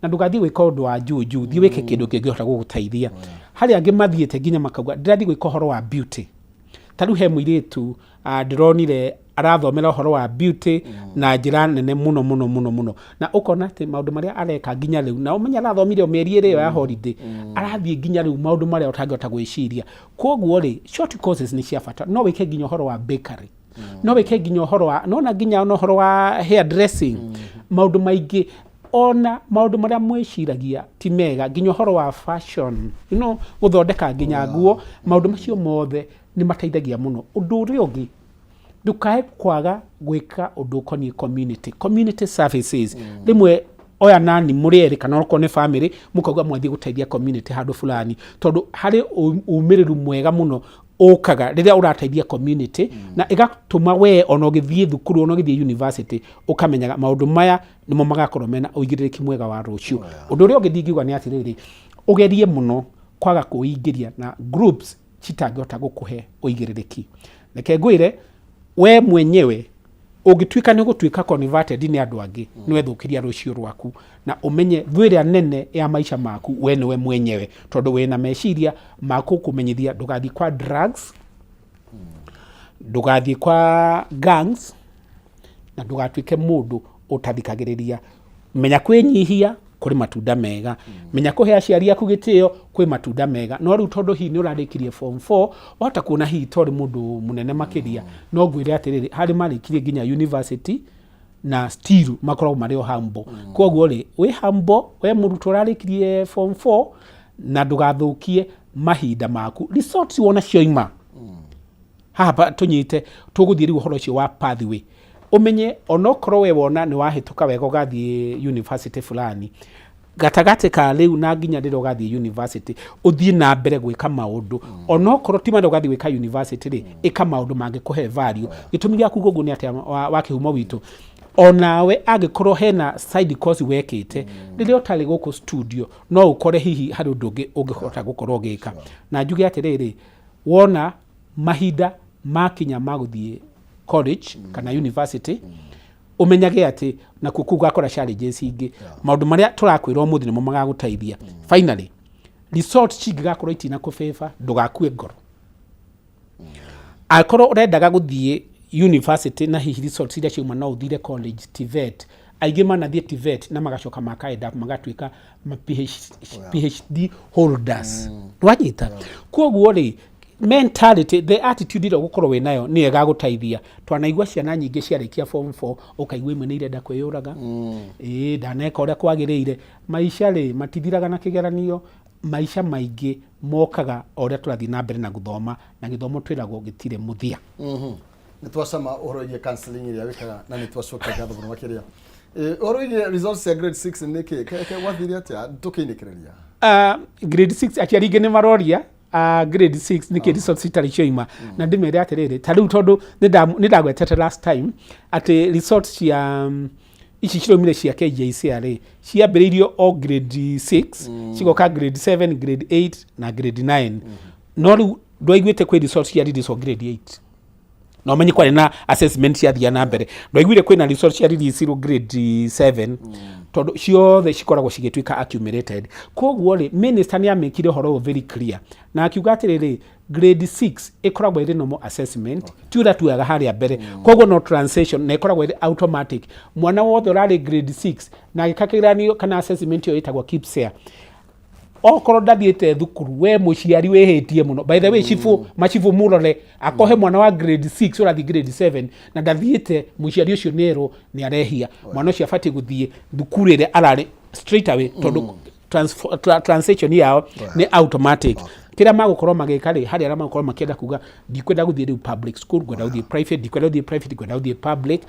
na ndũgathiĩ gwĩka ũndũ wa juu juu, thiĩ wĩke kĩndũ kĩngĩhota gũgũteithia. Harĩ angĩ mathiĩte nginya makauga, "Ndĩrathiĩ gwĩka ũhoro wa beauty." Ta rĩu he mũirĩtu ndĩronire arathomera ũhoro wa beauty na njĩra nene mũno mũno mũno mũno, na ũkona atĩ maũndũ marĩa areka nginya rĩu, na ũmenye arathomire o mĩeri ĩrĩ ĩyo ya holiday, arathiĩ nginya rĩu maũndũ marĩa ũtangĩhota gwĩciria. Koguo rĩ, short courses nĩ cia bata. No wĩke nginya ũhoro wa bakery, no wĩke nginya ũhoro wa nona nginya ona ũhoro wa hair dressing, maũndũ maingĩ, ona maũndũ marĩa mwĩciragia ti mega, nginya ũhoro wa fashion, gũthondeka nginya nguo. Maũndũ macio mothe nĩ mateithagia mũno. Ũndũ ũrĩa ũngĩ, ndũkae kwaga gwĩka ũndũ ũkoniĩ community services. Rĩmwe oya nani mũrĩ erĩ kana okorwo nĩ family, mũkauga mwathiĩ gũteithia community handũ fulani, tondũ harĩ umĩrĩru mwega mũno ũkaga rĩrĩa ũrateithia community, na ĩgatũma we ona ũgĩthiĩ thukuru, ona ũgĩthiĩ university, ũkamenyaga maũndũ maya nĩmo magakorwo mena ũigĩrĩrĩki mwega wa rũciũ. Ũndũ ũrĩa ũngĩ ndingiuga nĩ atĩrĩrĩ, ũgerie mũno kwaga kwĩingĩria na groups citangĩhota gũkũhe ũigĩrĩrĩki. Reke ngwĩre, we mwenyewe ũngĩtuĩka nĩ ũgũtuĩka converted nĩ andũ angĩ, nĩ wethũkĩria rũciũ rwaku. Na ũmenye thũ ĩrĩa nene ya maica maku we nĩwe mwenyewe, tondũ wĩna meciria ma gũkũmenyithia ndũgathiĩ kwa drugs, ndũgathiĩ kwa gangs, na ndũgatuĩke mũndũ ũtathikagĩrĩria. Menya kwĩnyihia kũrĩ matunda mega, menya kũhe aciari aku gĩtĩo kwĩ matunda mega. No rĩu tondũ hihi nĩ ũrarĩkirie form 4, wahota kuona hihi torĩ mũndũ mũnene makĩria, no ngwĩre atĩrĩrĩ, harĩ marĩkirie nginya university na still makoragwo marĩ o humble. Koguo rĩ, wĩ humble we mũrutwo ũrarĩkirie form 4, na ndũgathũkie mahinda maku. Results wona cioima haha tũnyite tũgũthiĩ rĩu ũhoro ũcio wa pathway. Ũmenye onokorwo we wona nĩ wahĩtũka wega ũgathiĩ university fulani, gatagatĩ ka rĩu na nginya rĩrĩa ũgathiĩ university, ũthiĩ na mbere gwĩka maũndũ. Onokorwo ti marĩa ũgathiĩ gwĩka university rĩ, ĩka maũndũ mangĩkũhe value. Gĩtũmi gĩa kuga ũguo nĩ atĩa, wa kĩhumo witũ, onawe angĩkorwo hena side course wekĩte rĩrĩa ũtarĩ gũkũ studio, no ũkore hihi harĩ ũndũ ũngĩ ũngĩhota gũkorwo ũgĩka. Na njuge atĩrĩrĩ, wona mahinda makinya ma gũthiĩ college kana university, ũmenyage atĩ nakuo kũu ũgakora challenges ingĩ. Maũndũ marĩa tũrakwĩra ũmũthĩ nĩmo magagũteithia. Finally, results cingĩgakorwo itina kũbĩba, ndũgakue ngoro. Angĩkorwo ũrendaga gũthiĩ university na hihi results iria ciauma no ũthire college, TVET, aingĩ manathiĩ TVET na magacoka maka end up magatuĩka ma PhD holders. Ndwanyita? Koguo rĩ, mentality, the attitude ĩrĩa ũgũkorwo wĩ nayo nĩyo ĩgagũteithia. Twanaigua ciana nyingĩ ciarĩkia form 4, ũkaigua imwe nĩ irenda kwĩyũraga, ĩĩ, ndaneka ũrĩa kwagĩrĩire. Maica rĩ, matithiraga na kĩgeranio. Maica maingĩ mokaga o ũrĩa tũrathiĩ na mbere na gũthoma, na gĩthomo twĩragwo gĩtirĩ mũthia. Nĩ twacama ũhoro wĩgiĩ counseling ĩrĩa wĩkaga, na nĩ twacokia ngatho mũno makĩria. Ũhoro wĩgiĩ results cia grade 6 nĩ kĩ? Gwathire atĩa tũkĩinĩkĩrĩria? Grade 6, aciari aingĩ nĩ maroria grade 6 nĩkĩ results itarĩ cioima. Na ndĩmere atĩrĩrĩ, ta rĩu tondũ nĩ ndagwetete last time atĩ results cia ici ciraumire cia KJCR ciambĩrĩirio o grade 6, cigoka grade 7, grade 8 na grade 9. No rĩu ndwaiguĩte kwĩ results cia release grade 8, na ũmenye kwarĩ na assessment ciathia na mbere. Ndwaiguire kwĩna results cia release grade 7, tondũ ciothe cikoragwo cigĩtuĩka accumulated. Koguo rĩ, minister nĩ amĩkire ũhoro ũyũ very clear na akiuga atĩrĩrĩ, grade 6 ĩkoragwo ĩrĩ normal assessment, ti ũrĩa tuoyaga harĩa mbere. Koguo no translation na ĩkoragwo ĩrĩ automatic. Mwana wothe ũrarĩ grade 6 na agĩka kĩgeranio kana assessment ĩyo ĩtagwo KPSEA, okorwo ndathiĩte thukuru, we mũciari wĩhĩtie mũno. By the way, cibũ, macibũ mũrore akohe mwana wa grade 6 ũrathiĩ grade 7 na ndathiĩte, mũciari ũcio nĩerwo nĩ arehia. Mwana ũcio abatiĩ gũthiĩ thukuru ĩrĩa ararĩ straight away, tondũ translation yao nĩ automatic. Kĩrĩa magũkorwo magĩka rĩ, harĩ arĩa magũkorwo makĩenda kuga, "Ndikwenda gũthiĩ rĩu public school, ngwenda gũthiĩ private, ndikwenda gũthiĩ private, ngwenda gũthiĩ public."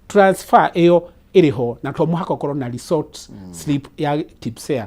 Transfer ĩyo ĩrĩ ho na to mũhaka ũkorwo na result slip ya KPSEA.